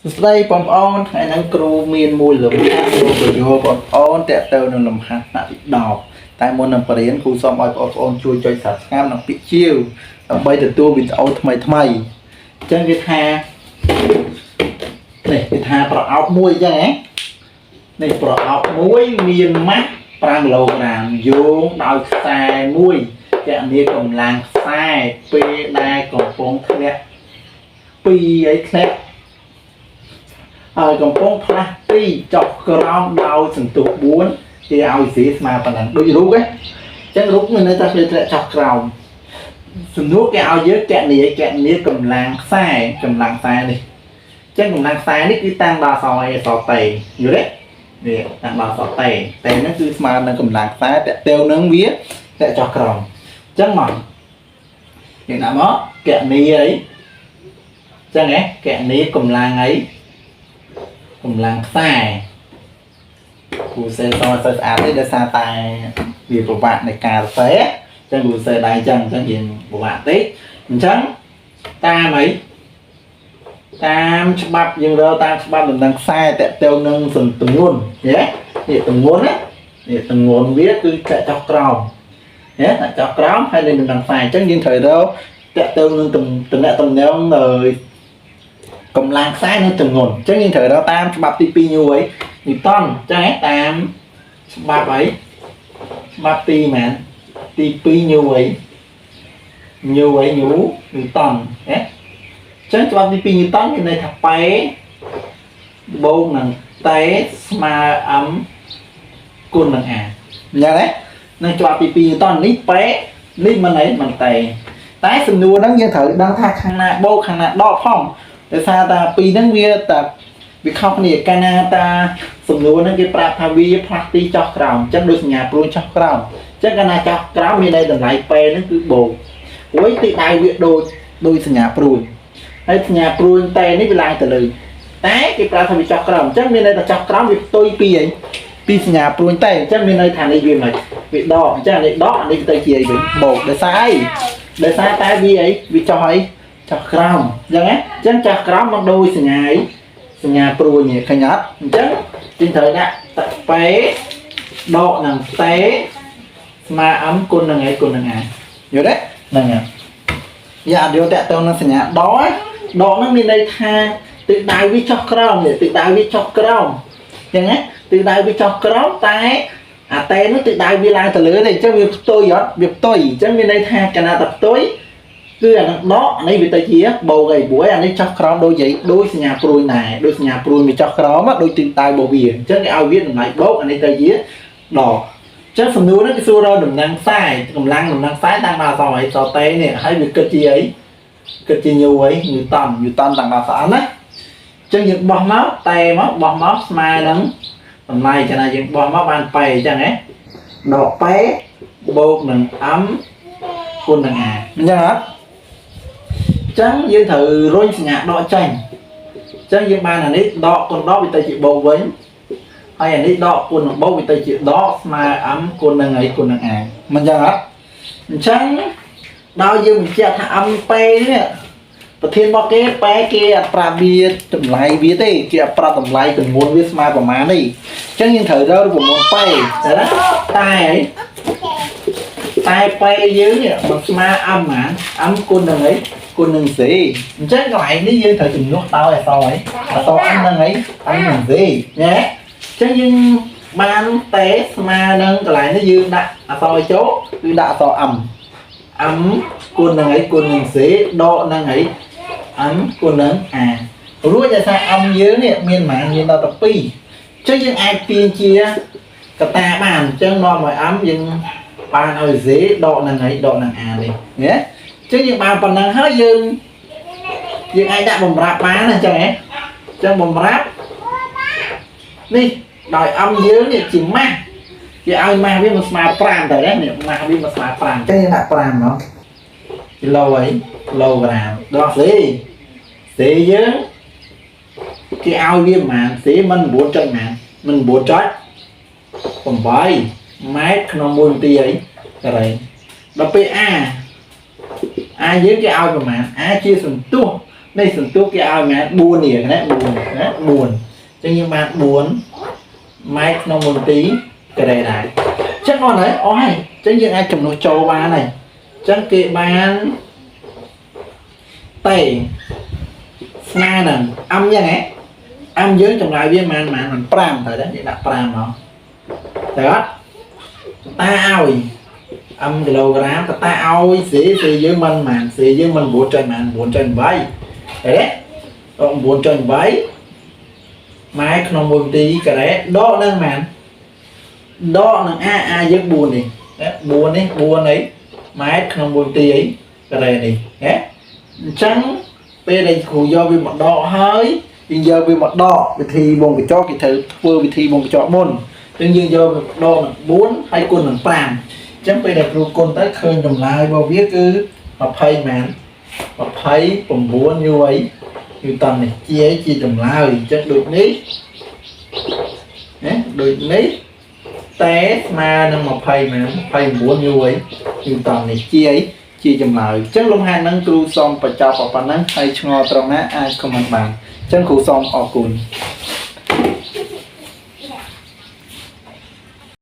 សួស្តីបងប្អូនថ្ងៃហ្នឹងគ្រូមានមួយលំហាត់គ្រូបញ្យល់បងប្អូនតទៅនឹងលំហាត់ថ្នាក់ទី10តែមុននឹងបរៀនគ្រូសូមឲ្យបងប្អូនជួយចុច Subscribe និងពាក្យជាវដើម្បីទទួលវីដេអូថ្មីថ្មីអញ្ចឹងគេថានេះគេថាប្រអប់មួយអញ្ចឹងហ៎នេះប្រអប់មួយមានម៉ាស់5គីឡូក្រាមយោងដោយខ្សែមួយគណនាកម្លាំងខ្សែពេលដែលកំពុងធ្លាក់ពីអីធ្លាក់ ហើយកំពុងផ្លាស់ទីចុះក្រោមដោយសន្ទុះ4គេឲ្យ Z ស្មើប៉ុណ្ណឹងដូចរូបឯងអញ្ចឹងរូបមានន័យថាវាធ្លាក់ចុះក្រោមសំណួរគេឲ្យយើងកណនីកណនីកម្លាំងខ្សែកម្លាំងខ្សែនេះអញ្ចឹងកម្លាំងខ្សែនេះគឺតាំងដល់អក្សរអីអក្សរតេយល់ទេនេះតាំងដល់អក្សរតេតេហ្នឹងគឺស្មើនឹងកម្លាំងខ្សែតេវនឹងវាធ្លាក់ចុះក្រោមអញ្ចឹងមកយើងដាក់មកកណនីអីអញ្ចឹងហ៎កណនីកម្លាំងអី កម្លាំងខ្សែគ្រូសេសអត់សូវស្អាតទេដោយសារតែវាពិបាកនៃការសរសេរអញ្ចឹងគ្រូសេដៃអញ្ចឹងអញ្ចឹងយើងពិបាកតិចអញ្ចឹងតាមអីតាមច្បាប់យើងរកតាមច្បាប់ដំណឹងខ្សែតកតេវនឹងសន្ទងន់យេនេះទងន់ណានេះទងន់វាគឺចាក់ចុះក្រោមយេចាក់ចុះក្រោមហើយនឹងដំណឹងខ្សែអញ្ចឹងយើងត្រូវរកតកតេវនឹងតំណែងតំណងនៅ កម្លាំងខ្សែនិងទម្ងន់អញ្ចឹងយើងត្រូវរកតាមច្បាប់ទី2ញូអីញូតុនអញ្ចឹងហ៎តាមច្បាប់អីច្បាប់ទីម៉ានទី2ញូអីញូអីញូញូតុនហ៎អញ្ចឹងច្បាប់ទី2ញូតុនមានន័យថាប៉េបូកនឹងតេស្មើ m គុណនឹង a អញ្ចឹងហ៎នឹងច្បាប់ទី2ញូតុននេះប៉េនេះមិនអីមិនតេតែសំណួរហ្នឹងយើងត្រូវដឹងថាខាងណាបូកខាងណាដកផង ដោយសារតាពីរហ្នឹងវាតាវាខុសគ្នាកាលណាតាសំណួរហ្នឹងគេប្រាប់ថាវាផ្លាស់ទីចោះក្រោមអញ្ចឹងដូចសញ្ញាព្រួយចោះក្រោមអញ្ចឹងកាលណាចោះក្រោមមានន័យតម្លៃ P ហ្នឹងគឺបូកព្រោះទីដៅវាដូចដូចសញ្ញាព្រួយហើយសញ្ញាព្រួយតែនេះវាឡើងទៅលើតែគេប្រាប់ថាវាចោះក្រោមអញ្ចឹងមានន័យថាចោះក្រោមវាផ្ទុយពីអីពីសញ្ញាព្រួយតែអញ្ចឹងមានន័យថានេះវាមិនវាដកអញ្ចឹងអានេះដកអានេះទៅជាអីវិញបូកដោយសារអីដោយសារតែវាអីវាចោះអី ចោះក្រោមអញ្ចឹងណាអញ្ចឹងចោះក្រោមមកដូចសញ្ញាអីសញ្ញាព្រួយនេះឃើញអត់អញ្ចឹងយើងត្រូវដាក់តប៉េដកនឹងតេស្មើ m គុណនឹងអីគុណនឹង a យល់ទេហ្នឹងហើយយ៉ាអត់យល់តទៅនឹងសញ្ញាដកឯងដកហ្នឹងមានន័យថាទិសដៅវាចុះក្រោមនេះទិសដៅវាចុះក្រោមអញ្ចឹងណាទិសដៅវាចុះក្រោមតែអាតេនោះទិសដៅវាឡើងទៅលើទេអញ្ចឹងវាផ្ទុយអត់វាផ្ទុយអញ្ចឹងមានន័យថាកាលណាតែផ្ទុយ គឺអានឹងដកអានេះវាទៅជាបូកអីព្រោះអានេះចោះក្រោមដូចយាយដូចសញ្ញាព្រួយដែរដូចសញ្ញាព្រួយវាចោះក្រោមដូចទិសដៅរបស់វាអញ្ចឹងគេឲ្យវាតម្លៃបូកអានេះទៅជាដកអញ្ចឹងសំណួរនេះគេសួររកតំណែងខ្សែកម្លាំងតំណែងខ្សែតាំងដល់អក្សរអីសតេនេះហើយវាគិតជាអីគិតជាញូអីញូតនញូតនតាំងដល់អក្សរណាអញ្ចឹងយើងបោះមកតែមកបោះមកស្មើនឹងតម្លៃចាណាយើងបោះមកបានប៉េអញ្ចឹងហ៎ដកប៉េបូកនឹង m គុណនឹង a អញ្ចឹងអត់ ចឹងយើងត្រូវរុញសញ្ញាដកចេញអញ្ចឹងយើងបានអានេះដកគុណដកវាទៅជាបូកវិញហើយអានេះដកគុណនឹងបូកវាទៅជាដកស្មើ m គុណនឹងអីគុណនឹង a មិនចឹងអត់អញ្ចឹងដល់យើងបញ្ជាក់ថា m p នេះប្រធានរបស់គេប៉ែគេអត់ប្រាប់វាតម្លៃវាទេគេអត់ប្រាប់តម្លៃចំនួនវាស្មើប្រមាណទេអញ្ចឹងយើងត្រូវរករូបមន្តប៉េណាតែតែប៉េយើងនេះมันស្មើ m ហ្មង m គុណនឹងអីគុណនឹង z អញ្ចឹងកន្លែងនេះយើងត្រូវជំនួសដោយអក្សរអីអក្សរ m នឹងអី m នឹង z ណាអញ្ចឹងយើងបានតេស្មើនឹងកន្លែងនេះយើងដាក់អក្សរចូលគឺដាក់អក្សរ m m គុណនឹងអីគុណនឹង z ដកនឹងអី m គុណនឹង a រួចដោយសារ m យើងនេះមានប៉ុន្មានមានដល់តែ2អញ្ចឹងយើងអាចទាញជាកតាបានអញ្ចឹងនាំឲ្យ m យើងបានឲ្យ z ដកនឹងអីដកនឹង a នេះណាអញ្ចឹងយើងបានប៉ុណ្ណឹងហើយយើងយើងអាចដាក់បំរាប់បានណាអញ្ចឹងហ៎អញ្ចឹងបំរាប់នេះដោយ m យើងនេះជាម៉ាស់គេឲ្យម៉ាស់វាមកស្មើ5ទៅណានេះម៉ាស់វាមកស្មើ5អញ្ចឹងយើងដាក់5មកគីឡូអីគីឡូក្រាមដល់សេសេយើងគេឲ្យវាប្រហែលសេមិន9ចុចប្រហែលមិន9ចុច8ម៉ែត្រក្នុង1នាទីអីការ៉េដល់ពេល A A យើងគេឲ្យប្រហែល A ជាសន្ទុះ នេះសន្ទុះគេឲ្យម៉ែ4នេះណា4ណា4អញ្ចឹងយើងបាន4ម៉ែត្រក្នុង1នាទីការ៉េដែរអញ្ចឹងអស់ហើយអស់ហើយអញ្ចឹងយើងអាចចំនួនចូលបានហើយអញ្ចឹងគេបានតេស្មើនឹងអំយ៉ាងហ៎អំយើងចម្លើយវាប៉ុន្មានប៉ុន្មាន5ទៅដែរយើងដាក់5មកទៅអត់តាឲ្យ អំគីឡូក្រាមតតាឲ្យសេសេយើងមិនប៉ុន្មានសេយើងមិន9ចុចប៉ុន្មាន9.8ឃើញទេដក9.8ម៉ែក្នុង1នាទីការ៉េដកនឹងប៉ុន្មានដកនឹងអាអាយើង4នេះណា4នេះ4អីម៉ែត្រក្នុង1នាទីអីការ៉េនេះណាអញ្ចឹងពេលដែលគ្រូយកវាមកដកហើយយើងយកវាមកដកវិធីវងកញ្ចក់គេត្រូវធ្វើវិធីវងកញ្ចក់មុនអញ្ចឹងយើងយកវាមកដកនឹង4ហើយគុណនឹង5អញ្ចឹងពេលដែលគ្រូគុណទៅឃើញចម្លើយរបស់វាគឺ20មែន29យូអីយូតននេះជាជាចម្លើយអញ្ចឹងដូចនេះណាដូចនេះតែស្មើនឹង20មែន29យូអីយូតននេះជាអីជាចម្លើយអញ្ចឹងលំហាត់ហ្នឹងគ្រូសូមបញ្ចប់ប៉ុណ្ណឹងហើយឆ្ងល់ត្រង់ណាអាច comment បានអញ្ចឹងគ្រូសូមអរគុណ។